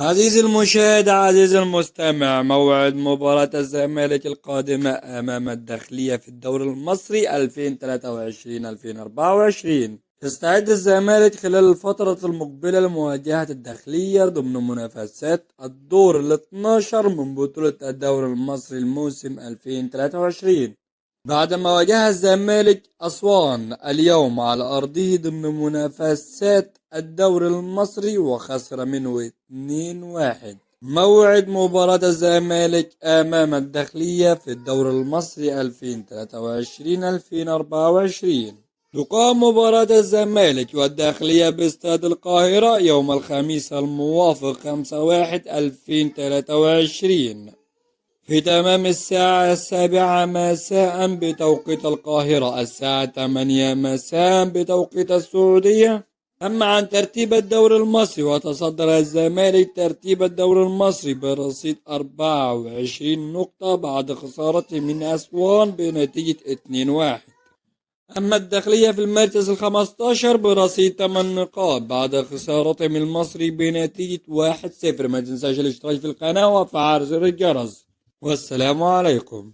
عزيزي المشاهد، عزيزي المستمع، موعد مباراة الزمالك القادمة أمام الداخلية في الدوري المصري 2023-2024. يستعد الزمالك خلال الفترة المقبلة لمواجهة الداخلية ضمن منافسات الدور ال 12 من بطولة الدوري المصري الموسم 2023، بعدما واجه الزمالك أسوان اليوم على أرضه ضمن منافسات الدوري المصري وخسر منه 2-1. موعد مباراة الزمالك أمام الداخلية في الدوري المصري 2023-2024. تقام مباراة الزمالك والداخلية باستاد القاهرة يوم الخميس الموافق 5/1/2023 في تمام الساعة 7 مساء بتوقيت القاهرة، الساعة 8 مساء بتوقيت السعودية. أما عن ترتيب الدوري المصري، وتصدر الزمالك ترتيب الدوري المصري برصيد 24 نقطة بعد خسارته من أسوان بنتيجة 2-1. أما الداخلية في المركز 15 برصيد 8 نقاط بعد خسارته من المصري بنتيجة 1-0. ما تنساش الاشتراك في القناة وفعل زر الجرس، والسلام عليكم.